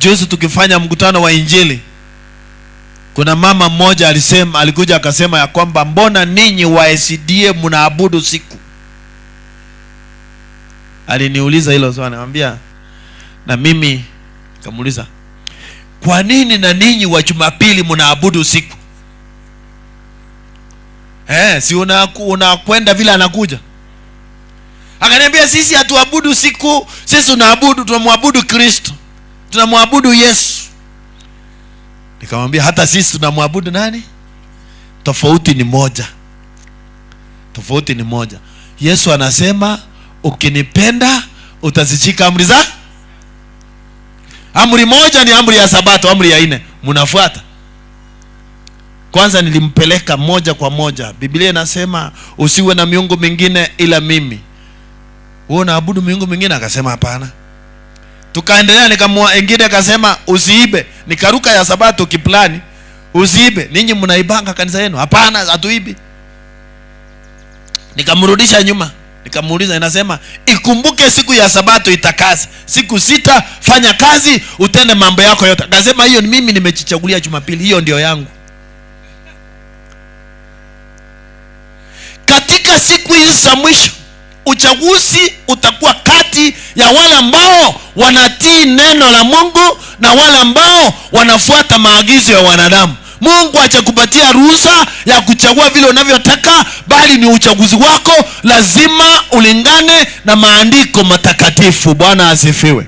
Juzi tukifanya mkutano wa Injili, kuna mama mmoja alisema, alikuja akasema ya kwamba mbona ninyi wa SDA mnaabudu siku? Aliniuliza hilo swali, nikamwambia na mimi nikamuuliza, kwa nini na ninyi wa Jumapili mnaabudu siku? Si unakwenda vile anakuja. Akaniambia sisi hatuabudu siku, sisi tunamwabudu Kristo, tunamwabudu Yesu. Nikamwambia hata sisi tunamwabudu nani? Tofauti ni moja. Tofauti ni moja. Yesu anasema ukinipenda utazishika amri za. Amri moja ni amri ya Sabato, amri ya 4 mnafuata. Kwanza nilimpeleka moja kwa moja. Biblia inasema usiwe na miungu mingine ila mimi. Wewe unaabudu miungu mingine? Akasema hapana. Tukaendelea, nikamwa ingine akasema usiibe. Nikaruka ya Sabato kiplani. Usiibe. Ninyi mnaibanga kanisa yenu? Hapana, hatuibi. Nikamrudisha nyuma. Nikamuuliza, inasema ikumbuke siku ya Sabato itakase. Siku 6 fanya kazi, utende mambo yako yote. Akasema hiyo ni mimi nimejichagulia Jumapili, hiyo ndio yangu. Katika siku hizi za mwisho uchaguzi utakuwa kati ya wale ambao wanatii neno la Mungu na wale ambao wanafuata maagizo ya wanadamu. Mungu hajakupatia ruhusa ya kuchagua vile unavyotaka, bali ni uchaguzi wako lazima ulingane na maandiko matakatifu. Bwana asifiwe.